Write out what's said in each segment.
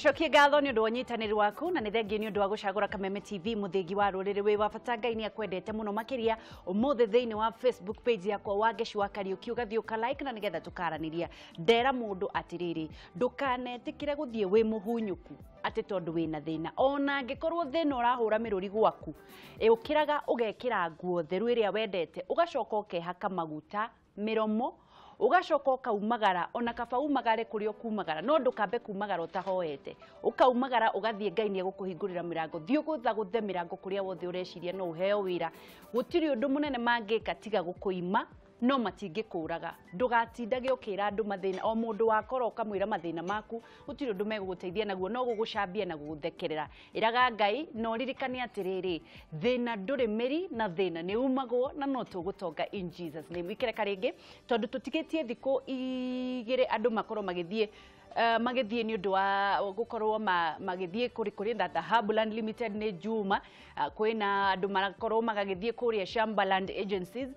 Ngĩcokie ngatho nĩ ũndũ wa ũnyitanĩri waku na nĩ thengiũ nĩ ũndũ wa gũcagũra Kameme TV, mũthĩgi wa rũrĩrĩ wĩ wa bata. Ngai nĩ akwendete mũno makĩria. Ũmũthĩ thĩinĩ wa Facebook page yakwa, Wangeci wa Kariũki, ũgathiĩ ũka like na nĩgetha tũkaranĩria. Ndera mũndũ atĩrĩrĩ, ndũkanetĩkĩre gũthiĩ wĩ mũhunyũku atĩ tondũ wĩna thĩna. Ona angĩkorwo thĩna ũrahũra mĩrũri gwaku, ũkĩraga ũgekĩra nguo theru ĩrĩa wendete, ũgacoka ũkehaka maguta mĩromo, ũgacoka ũkaumagara. Ona kaba umagare kũrĩa ũkumagara, no ndũkambe kumagara ũtahoete. Ũkaumagara ũgathiĩ, Ngai nĩ egũkũhingũrĩra mĩrango. Thiĩ ũgũthagũthe mĩrango kũrĩa wothe ũreciria no ũheo wĩra. Gũtirĩ ũndũ mũnene mangĩka tiga gũkũima, no matingĩkũraga. Ndũgatindage ũkĩra andũ mathĩna, o mũndũ wakora ũkamwĩra mathĩna maku. Gũtirĩ ũndũ megũgũteithia naguo, no gũgũcambia na gũgũthekerera. Ĩraga Ngai na ũririkane atĩrĩrĩ, thĩna ndũrĩ mĩri na thĩna nĩ umagwo na no tũgũtonga in Jesus name. Ikereka rĩngĩ tondũ tũtigĩtie thikũ 2 andũ makorwo magĩthiĩ magĩthiĩ nĩ ũndũ wa gũkorwo magĩthiĩ kũrĩ na Dhahabu Land Limited nĩ Juma, kwĩna andũ marakorwo magagĩthiĩ kũrĩa Shamba Land Agencies.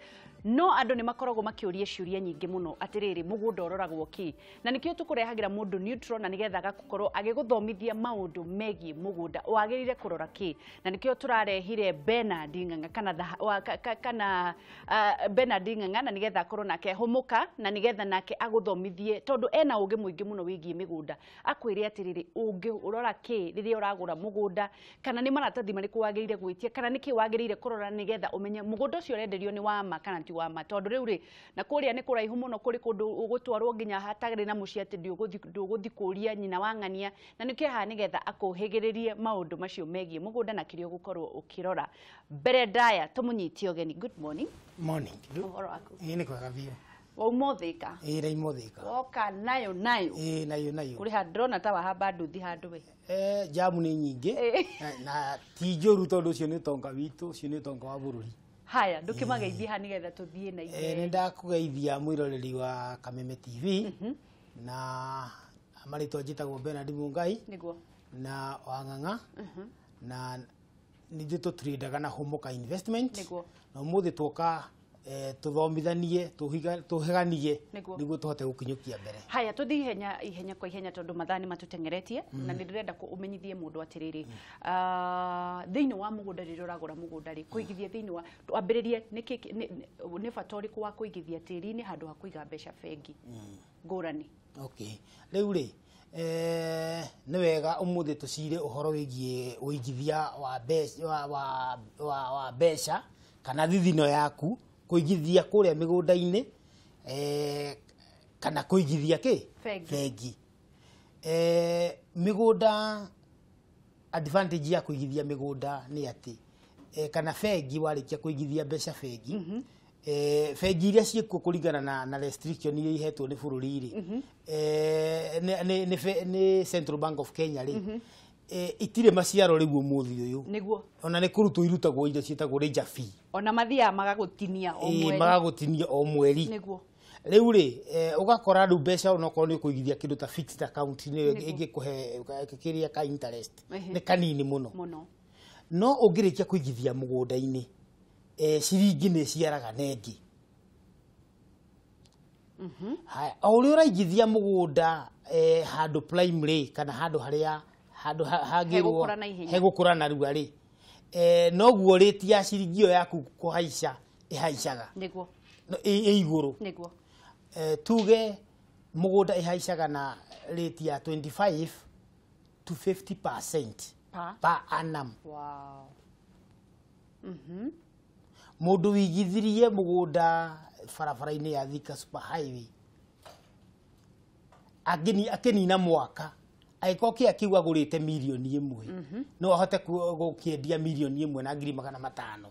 No andũ nĩ makoragwo makĩũria ciũria nyingĩ mũno atĩrĩrĩ, mũgũnda ũroragwo kĩ? Na nĩkĩo tũkũrehagĩra mũndũ neutral na nĩgetha agakorwo agĩgũthomithia maũndũ megiĩ mũgũnda, wagĩrĩire kũrora kĩ. Na nĩkĩo tũrarehire Bernard Ng'ang'a kana kana Bernard Ng'ang'a, na nĩgetha akorwo nake hũmũka na nĩgetha nake agũthomithie, tondũ ena ũgĩ mũingĩ mũno wĩgiĩ mĩgũnda. Akwĩre atĩrĩrĩ, ũngĩrora kĩ rĩrĩa ũragũra mũgũnda, kana nĩ maratathi marĩkũ wagĩrĩire gwĩtia, kana nĩkĩ wagĩrĩire kũrora nĩgetha ũmenye mũgũnda ũcio ũrenderio nĩ wa ma kana ti wa ma. Tondũ rĩu rĩ, na kũrĩa nĩ kũraihu mũno, kũrĩ kũndũ ũgũtwarwo nginya hatarĩ na mũciĩ, atĩ ndũgũthiĩ kũria nyina wa ng'ania. Na nĩkĩo haha nĩgetha akũhĩgĩrĩrie maũndũ macio megiĩ mũgũnda na kĩrĩa ũgũkorwo ũkĩrora. Mbere ndaya tũmũnyitie ũgeni. Good morning. Morning. Ũhoro waku? Ĩĩ, nĩ kwega biũ. Wauma Thika? Ĩĩ, raima Thika. Woka nayo nayo? Ĩĩ, nayo nayo. Kũrĩ handũ ndĩrona ta wahamba nduthi handũ we. Jamu nĩ nyingĩ. Na ti njũru, tondũ ũcio nĩ ũtonga witũ, ũcio nĩ ũtonga wa bũrũri. Haya, ndũkĩmageithie haha nĩgetha tũthiĩ na Nĩ ndakũgeithia mwĩroreri wa Kameme TV, na marĩtwa njĩtagwo Bernard Mungai na Wang'ang'a, na nithuĩ tũtrindaga na Hũmũka Investment. Na ũmũthĩ twoka tũthomithanie, tũhĩganie nĩguo tũhote gũkinyũkia mbere. Haya, tũthiĩ ihenya ihenya kwa ihenya, tondũ mathaa nĩ matũteng'eretie, na nĩ ndĩrenda ũmenyithie mũndũ atĩrĩrĩ, thĩinĩ wa mũgũnda, rĩrĩa ũragũra mũgũnda rĩ, kũigithia thĩinĩ wa, twambĩrĩrie nĩ bata ũrĩkũ wa kũigithia tĩri-inĩ handũ ha kũiga mbeca bengi ngũrani? Okay. Rĩu rĩ, nĩ wega ũmũthĩ tũcire ũhoro wĩgiĩ ũigithia wa mbeca, wa mbeca kana thithino yaku, kũigithia kũrĩa mĩgũnda-inĩ, kana kũigithia kĩ? Bengi. Bengi. Mĩgũnda, advantage ya kũigithia mĩgũnda nĩ atĩ, kana bengi, warĩkia kũigithia mbeca bengi, bengi iria ciĩkuo kũringana na restriction iria ihetwo nĩ bũrũri rĩ, nĩ Central Bank of Kenya rĩ, itirĩ maciaro rĩu ũmũthĩ ũyũ. Ona nĩ kũrutwo irutagwo indo ciĩtagwo ranger fee. Ona mathiaga magagũtinia o mweri. Magagũtinia o mweri. Rĩu rĩ, ũgakora rĩu mbeca onokorwo nĩ ũkũigithia kĩndũ ta fixed account nĩ ĩngĩkũhe kĩrĩa ka interest nĩ kanini mũno. No ũngĩrĩkia kũigithia mũgũnda-inĩ, ciringi nĩ ciaraga na ĩngĩ. Haya, o ũrĩa ũraigithia mũgũnda, handũ prime rĩ, kana handũ harĩa handũ hangĩrwo Hegũkũra na ihenya. Hegũkũra narua rĩ, noguo rĩti ya ciringi ĩyo yaku kũhaica ĩhaicaga. No, ĩ igũrũ. Tuge mũgũnda ĩhaicaga na rate ya 25 to 50% Pa? per annum. Mũndũ wĩigithirie mũgũnda barabara-inĩ ya Thika Super Highway, akĩnina mwaka, angĩkorwo kĩa kĩu agũrĩte 1 mirioni, no ahote gũkĩendia 1,100,500.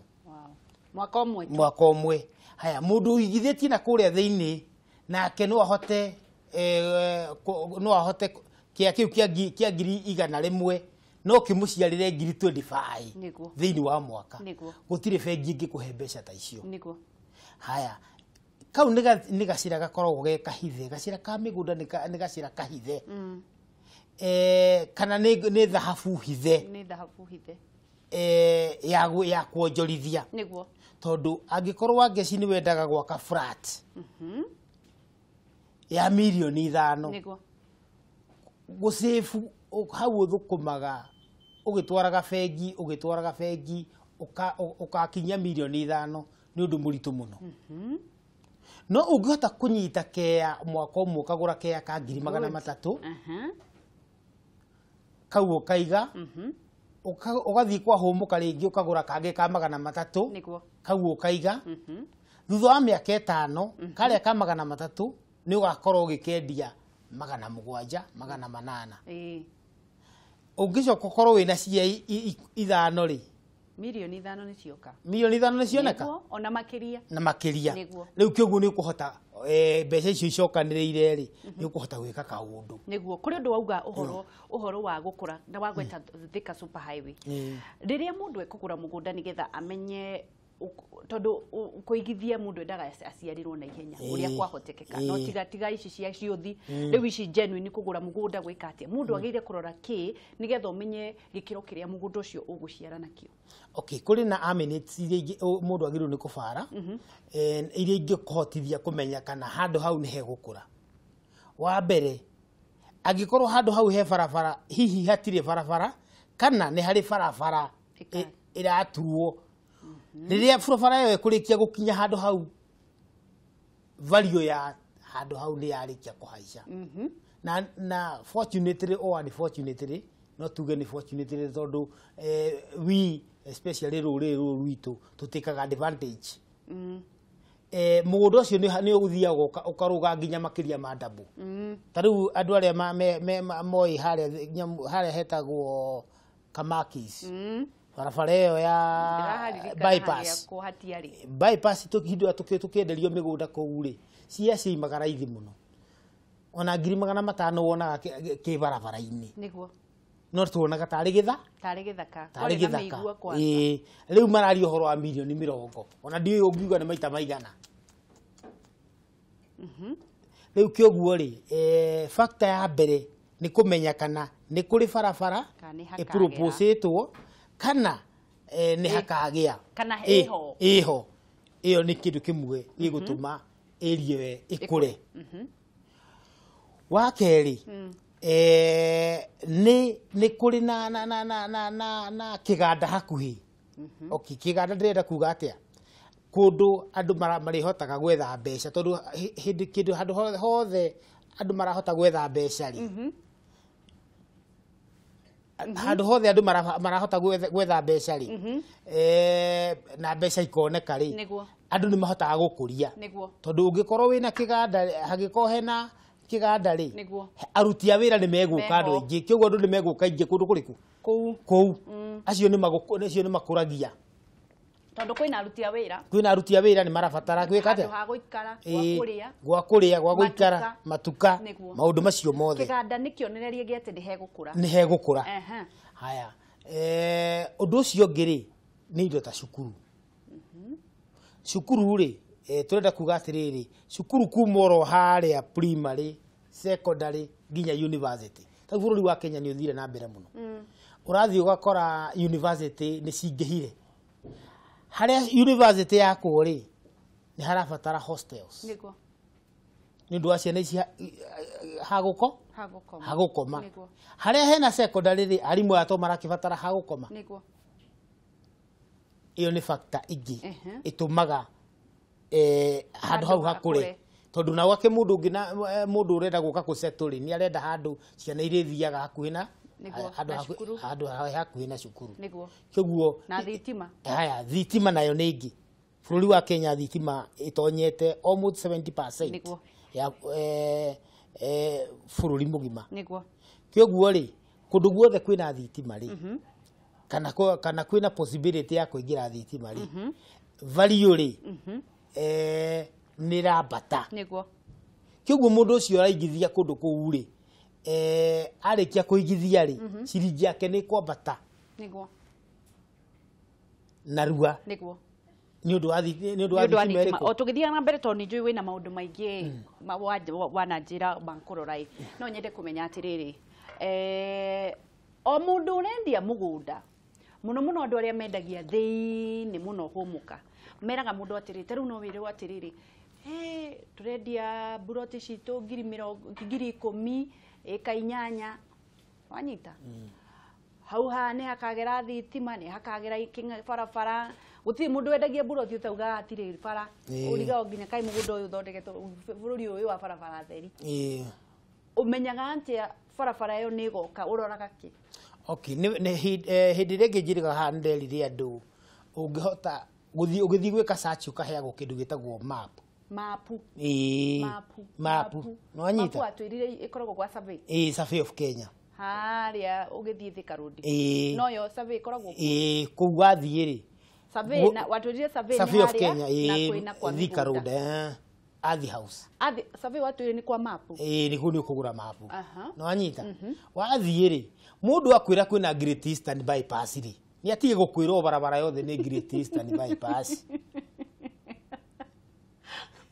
Mwaka ũmwe tu. Mwaka ũmwe. Haya, mũndũ ũigithĩtie na kũrĩa thĩinĩ nake no ahote no ahote kĩa kĩu kĩa 100,000 no kĩmũciarĩre ngiri 25 thĩinĩ wa mwaka. Gũtirĩ bengi ĩngĩkũhe mbeca ta icio. Haya, kau nĩ gacĩra gakoragwo ge kahithe. Gacĩra ka mĩgũnda nĩ gacĩra kahithe, kana nĩ thahabu hithe. Nĩ thahabu hithe. Ya kuonjorithia. Tondũ angĩkorwo Wangeci nĩ wendaga gwaka flat ya 5 mirioni, gũcĩbu Hau ũthũkũmaga ũgĩtwaraga bengi, ũgĩtwaraga bengi, ũkakinyia mirioni 5 nĩ ũndũ mũritũ mũno. No ũngĩhota kũnyita kea mwaka ũmwe, ũkagũra kea ka ngiri magana matatũ, kau ũkaiga, ũgathiĩ kwahũmũka rĩngĩ, ũkagũra kangĩ ka 300, kau ũkaiga. Thutha wa mĩaka 5, karĩa ka 300 nĩ ũgakorwo ũgĩkendia 700, 800. Ũngĩcoka ũkorwo wĩna cia ithano rĩ, 5 mirioni nĩ cioka. 5 mirioni nĩ cioneka. Nĩguo, ona makĩria. Na makĩria. Rĩu kĩoguo nĩ ũkũhota, mbeca icio icokanĩrĩire rĩ, nĩ ũkũhota gwĩka kaũndũ. Nĩguo kũrĩ ũndũ wauga ũhoro wa gũkũra na wagweta Thika Super Highway. Rĩrĩa mũndũ ekũgũra mũgũnda nĩgetha amenye tondũ kũigithia mũndũ endaga aciarĩrwo na ihenya ũrĩa kwahotekeka, no tiga ici cia ciũthi rĩu, ici genuine kũgũra mũgũnda gwĩka atĩa, mũndũ agĩrĩire kũrora kĩ nĩgetha ũmenye gĩkĩro kĩrĩa mũgũnda ũcio ũgũciara nakĩo? Okay, kũrĩ na amenities iria ingĩ mũndũ agĩrĩirwo nĩ kũbara, iria ingĩkũhotithia kũmenya kana handũ hau nĩ hegũkũra. Wa mbere, angĩkorwo handũ hau he barabara, hihi hatirĩ barabara kana nĩ harĩ barabara ĩraturwo, rĩrĩa barabara ĩyo ĩkũrĩkia gũkinya handũ hau, value ya handũ hau nĩ yarĩkia kũhaica. Na fortunately or unfortunately, no tuge nĩ fortunately, tondũ we especially rũrĩrĩ rũrũ rwitũ tũtĩkaga advantage, mũgũnda ũcio nĩ ũthiaga ũkarũga nginya makĩria ma double. Ta rĩu andũ arĩa moĩ harĩa harĩa hetagwo Kamakis, barabara ĩyo ya Ndĩraharirikana. Bypass. Harĩa kũ hatiarĩ. Bypass, hĩndĩ ĩrĩa tũkĩenderio mĩgũnda kũu rĩ, cia ciaimaga raithi mũno, ona ngiri 500 wonaga kĩ barabara-inĩ. No tuonaga tarĩ gĩtha Tarĩ gĩthaka. Tarĩ Kwarĩ na gĩthaka. mĩigua kwanza. Ĩĩ, rĩu mararia ũhoro wa 20 mirioni, ona ndiũĩ ũngiuga nĩ maita maigana. Rĩu kĩoguo rĩ, factor ya mbere nĩ kũmenya kana nĩ kũrĩ barabara Kana nĩ hakagĩra. ĩproposĩtwo kana nĩ hakagĩa. Kana ĩho. Ĩho. Ĩyo nĩ kĩndũ kĩmwe gĩgũtũma area ĩyo ĩkũre. Wa kerĩ, nĩ kũrĩ na kĩganda hakuhĩ. Okay, kĩganda ndĩrenda kuga atĩa? Kũndũ andũ marĩhotaga gwetha mbeca, tondũ hĩndĩ kĩndũ handũ hothe andũ marahota gwetha mbeca rĩ, handũ hothe andũ marahota gwetha mbeca rĩ, na mbeca ikoneka rĩ, andũ nĩ mahotaga gũkũria, tondũ ũngĩkorwo wĩna kĩganda, hangĩkorwo hena kĩganda rĩ, aruti a wĩra nĩ megũka andũ Meho. aingĩ. Kĩoguo andũ nĩ megũka aingĩ kũndũ kũrĩkũ? Kũu. Kũu. Acio nĩ makũragia. Tondũ kwĩna aruti a wĩra. Kwĩna aruti a wĩra, nĩ marabatara gwĩka Handũ atĩa? ha gũikara, gwa kũrĩa. Gwa kũrĩa, gwa gũikara. Matuka. Matuka. Maũndũ macio mothe. Kĩganda nĩ kĩonereria gĩa atĩ nĩ hegũkũra. Nĩ hegũkũra. Haya, ũndũ ũcio ũngĩ rĩ, nĩ indo ta cukuru. Cukuru rĩ, tũrenda kuga atĩrĩrĩ, cukuru kuma oro harĩa primary, secondary nginya university. Ta bũrũri wa Kenya nĩ ũthire na mbere mũno, ũrathiĩ ũgakora university nĩ cingĩhire. Harĩa university yakwo rĩ, nĩ harabatara hostels nĩ ũndũ wa ciana ici hagũko Hagũkoma. Hagũkoma. Harĩa hena secondary rĩ, arimũ aya to marakĩbatara hagũkoma. Ĩyo nĩ factor ĩngĩ ĩtũmaga handũ hau hakũre, hakũre. Tondũ na gwake mũndũ ũngĩ na mũndũ ũrenda gũka kũsettle rĩ, nĩ arenda handũ ciana irĩthiaga hakuhĩ na handũ na cukuru. Handũ hakuhĩ na cukuru. Kĩguo Na thitima. Haya, thitima nayo nĩ ĩngĩ. Bũrũri wa Kenya thitima ĩtonyete almost 70% ya bũrũri mũgima. Kĩoguo rĩ, kũndũ guothe kwĩna thitima rĩ, kana kana kwĩna possibility ya kũingĩra thitima rĩ, value rĩ, nĩ ĩrambata. Kĩoguo mũndũ ũcio ũraigithia kũndũ kũu rĩ, arĩkia kũigithia rĩ, ciringi yake nĩ ĩkwambata narua nĩ ũndũ wa Nĩ ũndũ wa thitima thitima. ĩrĩkũ. O tũgĩthiaga na mbere, tondũ nĩ njũĩ wĩna maũndũ maingĩ wananjĩra makũrora ĩ, no nyende kũmenya atĩrĩrĩ, o mũndũ ũrendia mũgũnda, mũno mũno andũ arĩa mendagia thĩinĩ mũno hũmũka, meraga mũndũ atĩrĩ, ta rĩu no wĩrwo atĩrĩrĩ, "Hey, tũrendia mburoti citũ ngiri 10,000, ĩka 8." Wanyita hau ha nĩ hakagera thitima, nĩ hakagera barabara. Gũtirĩ mũndũ wendagia mburoti ũtaugaga hatirĩ bara. Ũrigago nginya kaĩ mũgũnda ũyũ ũthondeketwo bũrũri ũyũ wa barabara theri. Ũmenyaga atĩa barabara ĩyo nĩ ĩgoka, ũroraga kĩ? Okay, hĩndĩ ĩrĩa ĩngĩ njĩrĩga haha nĩnderire andũ ũngĩhota gũthiĩ ũgĩthiĩ gwĩka search ũkaheagwo kĩndũ gĩtagwo map. Mapu. Ĩĩ. Mapu. Mapu. Nĩwanyita? Mapu atwĩrire ĩkoragwo gwa survey. Ĩĩ, Survey of Kenya. Harĩa ũgĩthiĩ Thika Road. Ĩĩ. Noyo survey ĩkoragwo kuo. Ĩĩ, kũu wathiĩ rĩ. Survey na watwĩrire survey nĩ Survey of harĩa Kenya, na ĩĩ, kwĩna kwa Thika mĩgũnda. Road, Athi House. Athi survey watwĩrire nĩ kwa mapu. Ĩĩ, nĩkuo nĩ ũkũgũra mapu. Aha. Nĩwanyita? Wathiĩ rĩ, mũndũ akwĩra kwĩna Great Eastern Bypass rĩ, nĩ atige gũkwĩra o barabara yothe nĩ Great Eastern Bypass.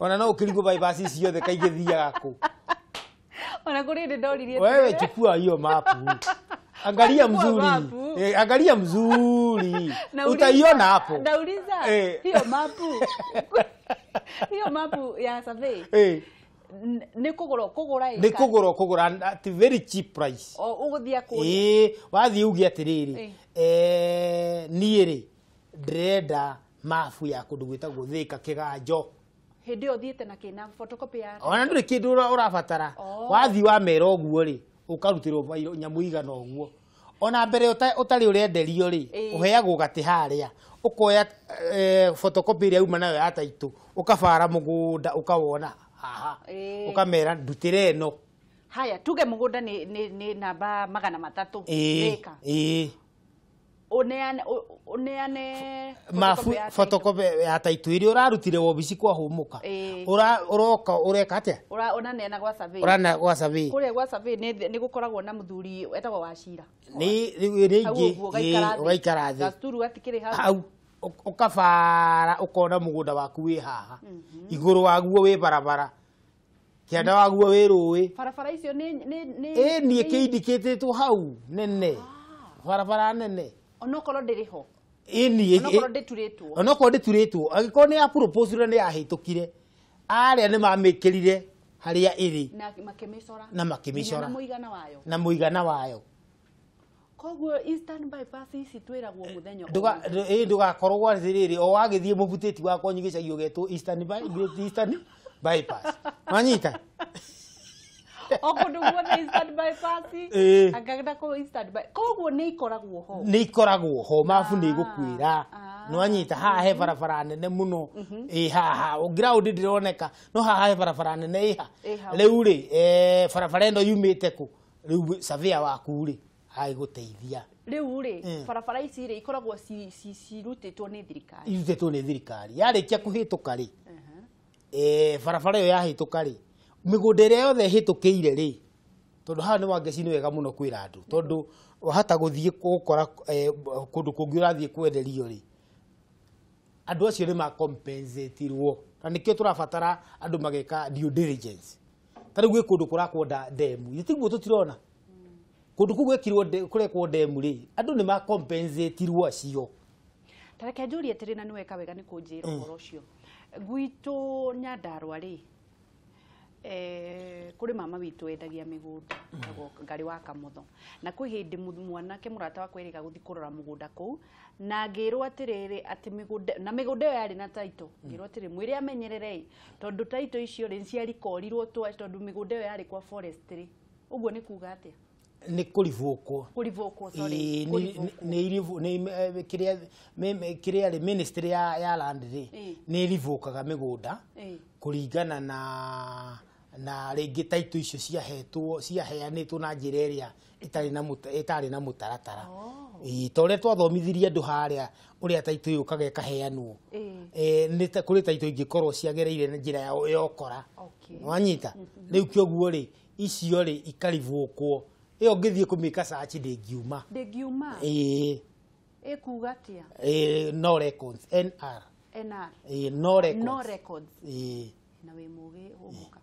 Ona no ũkĩrigwo bypass ici ciothe kaingĩ thiaga kũ. Ona kũrĩ hĩndĩ ndoririe Wewe atĩrĩrĩ. chukua hiyo mapu. Angalia Chukua mzuri. mapu. Angalia mzuri. Nauliza- Utaiona hapo. Nauliza hiyo mapu. Hiyo mapu ya survey. Nĩ kũgũra kũgũra Nĩ kũgũra kũgũra at very cheap price. O ũgũthiĩ kũrĩa. Ĩĩ, wathiĩ uge atĩrĩrĩ, niĩ rĩ ndĩrenda mabu ya kũndũ gwĩtagwo Thika Kĩganjo. Hĩndĩ ĩyo ũthiĩte na kĩna photocopy ya Ona ndũrĩ kĩndũ ũrabatara. Wathiĩ wamera ũguo rĩ, ũkarutĩrwo bairo nyamũ igana ũguo. Ona mbere ũtarĩ ũrenderio rĩ, ũheagwo gatĩ harĩa. Ũkoya photocopy ĩrĩa uma nayo ya taitũ, ũkabara mũgũnda ũkawona haha. Ũkamera ndutĩre ĩno. Haya, tuge mũgũnda nĩ namba 300. Thika. Ũneane Mabu photocopy ya taitũ. Photocopy ya taitũ ĩrĩa ũrarutire wobici kwa hũmũka. Ũroka ũreka atĩa? Ũraneana gwa survey. Ũraneana gwa survey. Kũrĩa gwa survey nĩ gũkoragwo na mũthuri wetagwo Wachira. Nĩ rĩu Hau rĩngĩ ũguo ũgaikara thĩ. Ũgaikara thĩ. Gacuturu gatikĩrĩ hau. Hau ũkabara ũkona mũgũnda waku wĩ haha. Igũrũ waguo wĩ barabara. Kĩanda waguo wĩ rũĩ. Barabara icio nĩ Ĩĩ niĩ kĩindikĩtĩtwo hau nene. Barabara nene. Onokorwo ndĩrĩ ho. Ĩĩ niĩ Onokorwo ndĩturĩtwo. Onokorwo ndĩturĩtwo, angĩkorwo nĩ ya propose na nĩ yahĩtũkire, arĩa nĩ mamĩkĩrire harĩa ĩrĩ. Na makĩmĩcora. Na makĩmĩcora. Na mũigana wayo. Na mũigana wayo. Koguo Eastern Bypass ici twĩragwo mũthenya Ĩĩ ndũgakorwo atĩrĩrĩ, o wagĩthiĩ mũbutĩti wa kwanyu gĩcagi ũgetwo Eastern Great Eastern Bypass. Wanyita? O kũndũ guothe Eastern Bypass. Angagenda kũu Eastern Bypass. Koguo nĩ ikoragwo ho. Nĩ ikoragwo ho, mabu nĩ igũkwĩra. Nĩwanyita haha he barabara nene mũno. Ĩ haha, ground ndĩroneka, no haha he barabara nene ĩha. Rĩu rĩ, barabara ĩno yumĩte kũ? Rĩu surveyor waku rĩ, agĩgũteithia. Rĩu rĩ, barabara ici rĩ ikoragwo cirutĩtwo nĩ thirikari. Irutĩtwo nĩ thirikari. Yarĩkia kũhĩtũka rĩ, barabara ĩyo yahĩtũka rĩ, mĩgũnda ĩrĩa yothe ĩhĩtũkĩire rĩ, tondũ haha nĩ Wangeci nĩ wega mũno kwĩra andũ, tondũ wahota gũthiĩ gũkora kũndũ kũngĩ ũrathiĩ kwenderio rĩ, andũ acio nĩ makompensatirwo. Na nĩkĩo tũrabatara andũ mageka due diligence. Ta rĩu gwĩ kũndũ kũrakwo ndemu, githĩ tiguo tũtirona? Kũndũ kũu gwekirwo kũrekwo ndemu rĩ, andũ nĩ makompensatirwo acio. Ta reke njũrie atĩrĩ, na nĩ weka wega nĩ kũnjĩra ũhoro ũcio. Gwitũ Nyandarua rĩ, kũrĩ mama witũ wendagia mĩgũnda, etagwo Ngarĩ wa Kamotho. Na kwĩ hĩndĩ mwanake mũrata wakwa erĩga gũthiĩ kũrora mũgũnda kũu, na ngĩrwo atĩrĩrĩ, atĩ mĩgũnda, na mĩgũnda ĩyo yarĩ na title. Ngĩrwo atĩrĩ, mwĩre amenyerere ĩ, tondũ title icio rĩ, nĩciarikorirwo tondũ mĩgũnda ĩyo yarĩ kwa forestry. Ũguo nĩ kuga atĩa? Nĩ kũribũkwo. Kũribũkwo, sorry. Ĩĩ, Kũribũkwo. nĩ kĩrĩa, kĩrĩa rĩ, ministry ya land rĩ, nĩ ĩribũkaga mĩgũnda kũringana na rĩngĩ title icio ciahetwo, ciaheanĩtwo na njĩra ĩrĩa ĩtarĩ na mũtaratara. Ĩĩ, ta ũrĩa twathomithirie andũ harĩa ũrĩa title yũkaga ĩkaheanwo. Nĩ ta kũrĩ title ingĩkorwo ciagereire na njĩra ya ũkora. Wanyita? Rĩu kĩoguo rĩ, icio rĩ ikaribũkwo. Ĩyo ngĩthiĩ kũmĩka search ndĩngiuma. Ndĩngiuma? Ĩĩ. Ĩkuga atĩa? Ĩĩ, no records, NR. NR. Ĩĩ, no records. No records. Ĩĩ. Na wĩ mũgĩ hũmũka.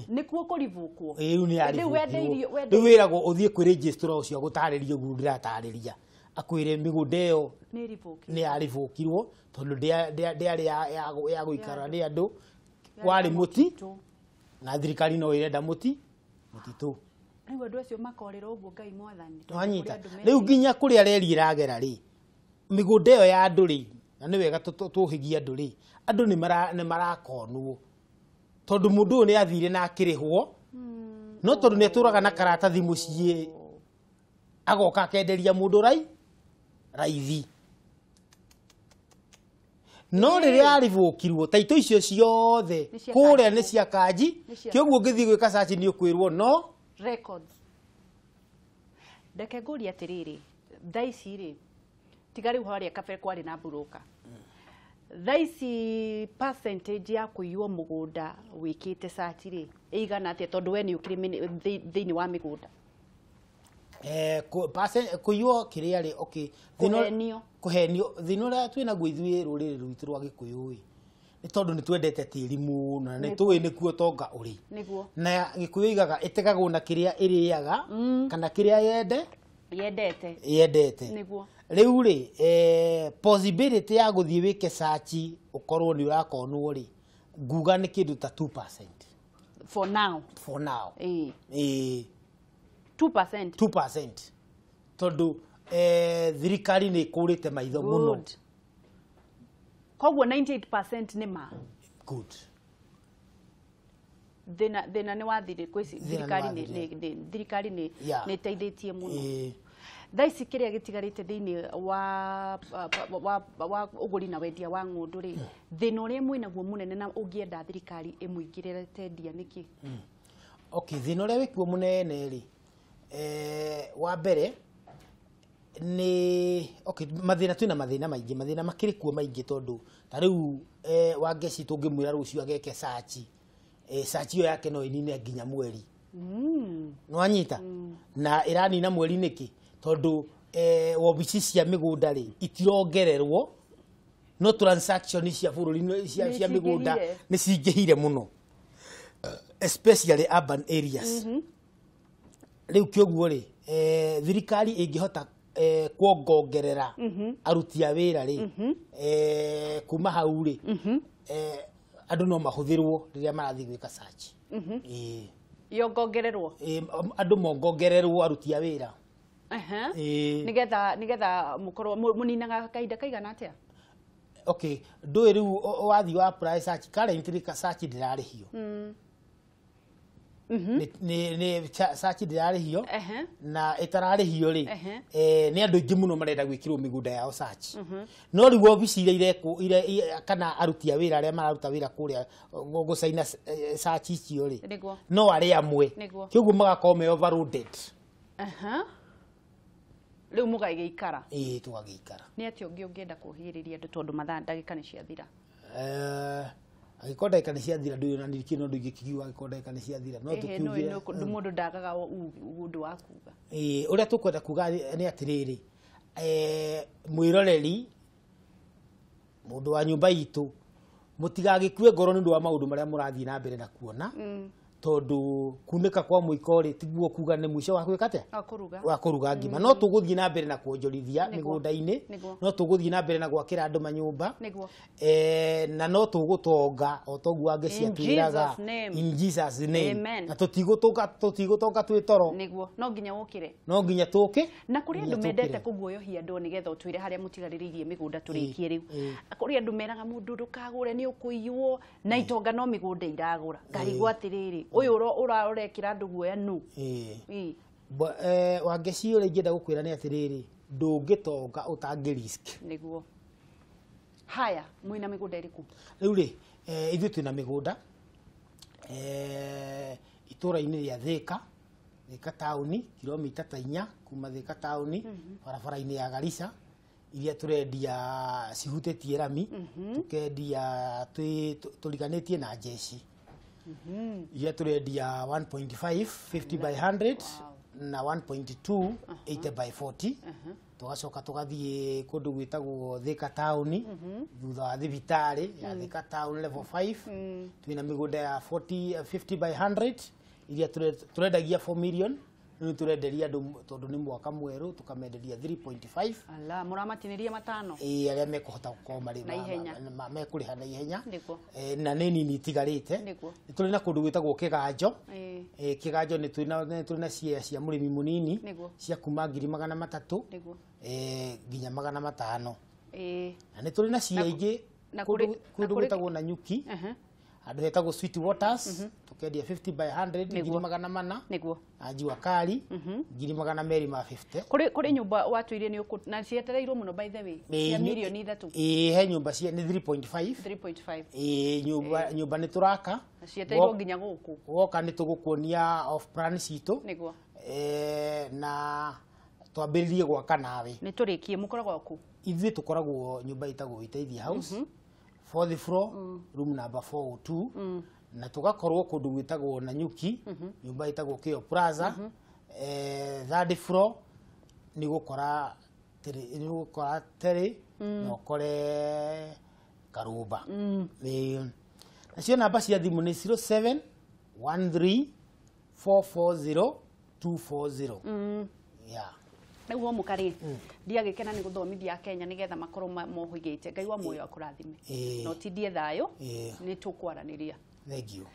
Nĩkuo kũribũkwo. Ĩĩ, rĩu nĩ Rĩu yaribũkirwo. wendeirio, Rĩu wendeirio. wĩragwo ũthiĩ kwĩ registrar ũcio agũtarĩrie ũguo ndĩratarĩria. Akwĩre mĩgũnda ĩyo Nĩ ĩribũkirwo. nĩ yaribũkirwo tondũ ndĩarĩ ya gũikara nĩ andũ. Warĩ mũti Mũtitũ. na thirikari no ĩrenda mũtitũ. Rĩu andũ acio makorĩra ũguo Ngai mwathani. Wanyita rĩu nginya kũrĩa reri ĩragera rĩ, mĩgũnda ĩyo ya andũ rĩ, na nĩ wega tũhĩgie andũ rĩ, andũ nĩ marakonwo tondũ mũndũ ũyũ nĩ athire na akĩrĩhwo, no tondũ nĩ atũraga na karatathi mũciĩ agoka akenderia mũndũ raithi. No rĩrĩa aribũkirwo taito icio ciothe kũrĩa nĩ cia kanji, kĩoguo ũngĩthiĩ gwĩka search nĩ ũkwĩrwo no records. Ndeke ngũrie atĩrĩrĩ, thaa ici rĩ, tiga rĩu harĩa kabere kwarĩ na mburũka, thaa ici percentage ya kũiywo mũgũnda wĩkĩte search rĩ ĩigana atĩa, tondũ we nĩ ũkĩrĩ thĩinĩ wa mĩgũnda? Kũiywo kĩrĩa rĩ, okay, kũhenio thĩna ũrĩa twĩnaguo ithuĩ rũrĩrĩ rwitũ rwa Gĩkũyũ ĩ, nĩ tondũ nĩ twendete tĩri mũno na nĩ tũĩ nĩkuo ũtonga ũrĩ. Na Gĩkũyũ igaga ĩtegagwo na kĩrĩa ĩrĩaga kana kĩrĩa yendete. Rĩu rĩ, possibility ya gũthiĩ wĩke search ũkorwo nĩ ũrakonwo rĩ, nguga nĩ kĩndũ ta 2%. For now. For now. 2%. 2%. Tondũ thirikari nĩ ĩkũrĩte maitho mũno. Koguo 98% nĩ ma. Good. Thĩna nĩ wathire kwĩ thirikari nĩ ĩteithĩtie mũno. Thaa ici kĩrĩa gĩtigarĩte thĩinĩ wa ũgũri na wendia wa ng'ũndũ rĩ, thĩna ũrĩa mwĩnaguo mũnene na ũngĩenda thirikari ĩmũingĩrĩre tendia nĩkĩ? Okay, thĩna ũrĩa wĩkuo mũnene rĩ, wa mbere nĩ okay, mathĩna twĩna mathĩna maingĩ, mathĩna makĩrĩ kuo maingĩ tondũ ta rĩu Wangeci tũngĩmwĩra rũciũ ageke search, search ĩyo yake no ĩnine nginya mweri. Nĩwanyita? Na ĩranina mweri nĩkĩ? Tondũ wobici cia mĩgũnda rĩ itirongererwo, no transaction cia bũrũri cia mĩgũnda nĩ cingĩhire mũno, especially urban areas. Rĩu kĩoguo rĩ, thirikari ĩngĩhota kuongongerera aruti a wĩra rĩ, kuma hau rĩ, andũ no mahũthĩrwo rĩrĩa marathiĩ gwĩka search. Yongongererwo? Andũ mongongererwo aruti a wĩra. Nĩgetha mũkorwo mũninaga kahinda kaigana atĩa? Okay, ndũĩ rĩu wathiĩ wa apply search, currently search ndĩrarĩhio. Nĩ search ndĩrarĩhio na ĩtararĩhio rĩ, nĩ andũ aingĩ mũno marenda gwĩkĩrwo mĩgũnda yao search. No rĩu obici iria irekwo kana aruti a wĩra arĩa mararuta wĩra kũrĩa gũcaina search icio rĩ, no arĩa amwe, kĩoguo magakorwo me overloaded. Rĩu mũgagĩikara? Ĩĩ, tũgagĩikara. Nĩ atĩa ũngĩ ũngĩenda kũhĩrĩria andũ tondũ mathaa ndagĩka nĩ ciathira? Angĩkorwo ndagĩka nĩ ciathira ndũĩ ona ndirikĩ no ndũingĩkiuga angĩkorwo ndagĩka nĩ ciathira, no tũkiugire mũndũ ndagaga ũndũ wa kuga. Ĩĩ, ũrĩa tũkwenda kuga nĩ atĩrĩrĩ, mwĩroreri mũndũ wa nyũmba itũ, mũtigagĩkue ngoro nĩ ũndũ wa maũndũ marĩa mũrathiĩ na mbere na kuona, tondũ kunĩka kwa mũiko rĩ tiguo kuga nĩ mũico wa gwĩka atĩa? Wa kũruga ngima. No tũgũthiĩ na mbere na kuonjorithia mĩgũnda-inĩ, no tũgũthiĩ na mbere na gwakĩra andũ manyũmba, na no tũgũtonga o toguo Wangeci atwĩraga, in Jesus name. Na tũtigũtonga twĩ toro. Nĩguo, no nginya ũkĩre. No nginya tũke. Na kũrĩ andũ mendete kũguoyohia andũ nĩgetha ũtwĩre harĩa mũtigarĩrĩirie mĩgũnda tũrĩkie rĩu. Kũrĩ andũ meraga mũndũ ndũkagũre nĩ ũkũiywo, na itonga no mĩgũnda iragũra. Ngarigwo atĩrĩrĩ, ũyũ ũrekĩra andũ guoya nũ? Wangeci ũrĩa ingĩenda gũkwĩra nĩ atĩrĩrĩ, ndũngĩtonga ũtangĩ risk. Nĩguo. Haya, mwĩna mĩgũnda ĩrĩkũ? Rĩu rĩ, ithuĩ twĩna mĩgũnda itũũra-inĩ rĩa Thĩka, Thĩka taũni, kilomita ta 4 kuma Thĩka taũni, barabara-inĩ ya Garissa, iria tũrendia cihutĩtie rami, tũkendia tũriganĩtie na jeshi. Iria tũrendia 1.5, 50 by 100 na 1.2, 80 by 40. Tũgacoka tũgathiĩ kũndũ gwĩtagwo Thĩka taũni, thutha wa thibitarĩ ya Thĩka town level 5, twĩna mĩgũnda ya 40, 50 by 100 iria tũrendagia 4 million Rĩu tũrenderia andũ tondũ nĩ mwaka mwerũ, tũkamenderia 3.5. Ala, mũramatinĩria matano. Ĩĩ, arĩa mekũhota gũkorwo marĩ Na ihenya. mekũrĩha na ihenya. Nĩguo. Na nĩ nini itigarĩte. Nĩguo. Nĩ tũrĩ na kũndũ gwĩtagwo Kĩganjo. Kĩganjo nĩ twĩna cia cia mũrĩmi mũnini cia kuma 300,000 nginya 500. Na nĩ tũrĩ na cia ingĩ na kũndũ na kũndũ gwĩtagwo Nanyuki, handũ hetagwo Sweet Waters, tũkendia 50 by 100 400,000. Na Jua Kali 250,000. Kũrĩ nyũmba watwĩire nĩ ũkũ na cietereirwo mũno, by the way, cia 3 mirioni. Ĩĩ, he nyũmba cia nĩ 3.5. 3.5. Ĩĩ, nyũmba nĩ tũraka. Na cietereirwo nginya gũkũ. Woka nĩ tũgũkuonia off plan citũ. Na twambĩrĩrie gwaka nawe. Nĩ tũrĩkie, mũkoragwo kũ? Ithuĩ tũkoragwo nyũmba ĩtagwo Wĩteithie House, fourth floor, room number 402, na tũgakorwo kũndũ gwĩtagwo Nanyuki, nyũmba ĩtagwo Kĩo Plaza, third floor. Nĩ gũkora terĩ na ũkore Karũmba. Nacio namba cia thimũ nĩ 0713 440 240, yeah. Rĩu homũka rĩ, ndiagĩkena nĩ gũthomithia Akenya nĩgetha makorwo mohĩgĩte. Ngai wa muoyo akũrathime. Ĩĩ. Na ũtindie thayũ. Ĩĩ. Nĩ tũkwaranĩria. Thank you.